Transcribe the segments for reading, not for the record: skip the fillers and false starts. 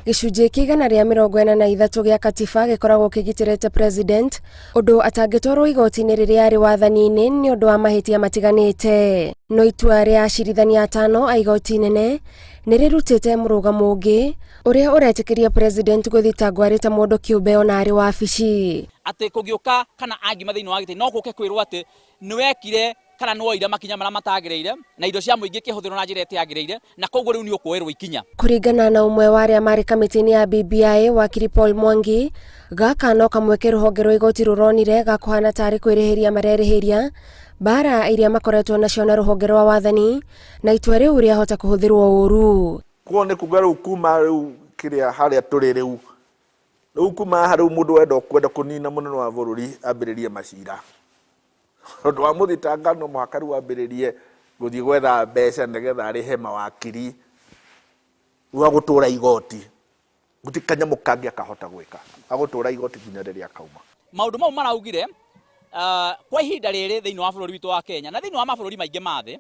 Gĩcunjĩ kĩa 143 gĩa katiba gĩkoragwo kĩgitĩrĩte president ũndũ atangĩtwarwo igoti-inĩ rĩrĩa arĩ wathani-inĩ nĩ ũndũ wa mahĩtia matiganĩte. No itua rĩa acirithania atano a igoti inene nĩ rĩrutĩte mũrũgamo ũngĩ ũrĩa ũretĩkĩria president gũthitangwo arĩ ta mũndũ kĩũmbe ona arĩ wabici. Atĩ kũngĩũka kana angiuma thĩinĩ wa gĩtĩ no gũke kwĩrwo atĩ nĩwekire kana nĩwoire makinya marĩa matagĩrĩire na indo cia mũingĩ ikĩhũthĩrwo na njĩra ĩtagĩrĩire na koguo rĩu nĩ ũkuoerwo ikinya. Kũringana na ũmwe wa arĩa marĩ kamĩtĩ-inĩ ya BBI, wakiri Paul Mwangi, gaka no kamweke rũhonge rwa igoti rũronire ga kũhana tarĩ kwĩrĩhĩria marerĩhĩria mbara iria makoretwo nacio na rũhonge rwa wathani na itua rĩu rĩahota kũhũthĩrwo ũru. Koguo nĩ kuga rĩu kuma rĩu kĩrĩa harĩa tũrĩ rĩu, rĩu kuma haha rĩu mũndũ wenda kwenda kũnina mũnene wa bũrũri ambĩrĩrie macira. Tondũ wamũthitanga no mũhaka rĩu ambĩrĩrie gũthiĩ gwetha mbeca nĩgetha arĩhe mawakiri, rĩu agũtũra igoti. Gũtirĩ kanyamũ kangĩ akahota gwĩka, agũtũra igoti nginya rĩrĩa akauma. Maũndũ mau maraugire kwa ihinda rĩrĩ thĩinĩ wa bũrũri witũ wa Kenya na thĩinĩ wa mabũrũri maingĩ ma thĩ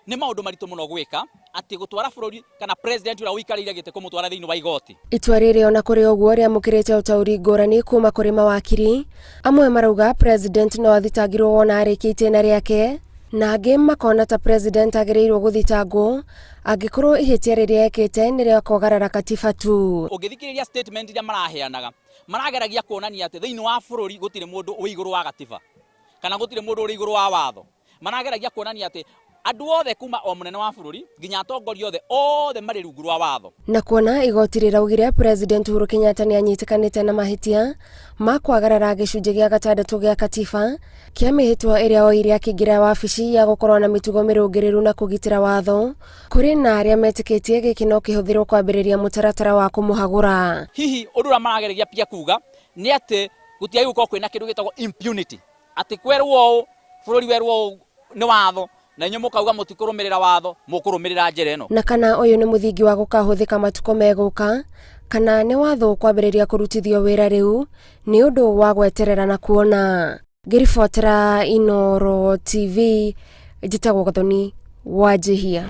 nĩ maũndũ maritũ mũno gwĩka atĩ gũtwara bũrũri kana president ũrĩa ũikarĩire gĩtĩ kũmũtwara thĩinĩ wa igoti. Itua rĩrĩ ona kũrĩ ũguo rĩamũkĩrĩte ũtaũri ngũrani kuma kũrĩ mawakiri. Amwe marauga president no athitangirwo wona arĩkia itĩna rĩake, na angĩ makona ta president agĩrĩirwo gũthitangwo angĩkorwo ihĩtia rĩrĩa ekĩte nĩ rĩa kwagarara katiba tu. Ũngĩthikĩrĩria statement iria maraheanaga, marageragia kuonania atĩ thĩinĩ wa bũrũri gũtirĩ mũndũ wĩ igũrũ wa gatiba kana gũtirĩ mũndũ ũrĩ igũrũ wa watho. Marageragia kuonania atĩ andũ othe kuma o mũnene wa bũrũri nginya atongoria othe, othe marĩ rungu rwa watho. Na kuona igoti rĩraugire President Uhuru Kenyatta nĩ anyitĩkanĩte na mahĩtia ma kwagarara gĩcunjĩ gĩa gatandatũ gĩa katiba kĩa mĩhĩtwa ĩrĩa oire akĩingĩra wabici ya gũkorwo na mĩtugo mĩrũngĩrĩru na kũgitĩra watho, kũrĩ na arĩa metĩkĩtie gĩkĩ no kĩhũthĩrwo kwambĩrĩria mũtaratara wa kũmũhagũra. Hihi ũndũ ũrĩa marageragia pia kuga nĩ atĩ gũtiagĩrĩirwo gũkorwo kwĩna kĩndũ gĩtagwo impunity, atĩ kwerwo ũũ, bũrũri werwo ũũ nĩ watho, na inyuĩ mũkauga mũtikũrũmĩrĩra watho, mũkũrũmĩrĩra njĩra ĩno. Na kana ũyũ nĩ mũthingi wa gũkahũthĩka matukũ megũka, kana nĩ watho ũkwambĩrĩria kũrutithio wĩra rĩu, nĩ ũndũ wa gweterera na kuona. Ngĩribotera Inooro TV, njĩtagwo Gathoni Wanjihia.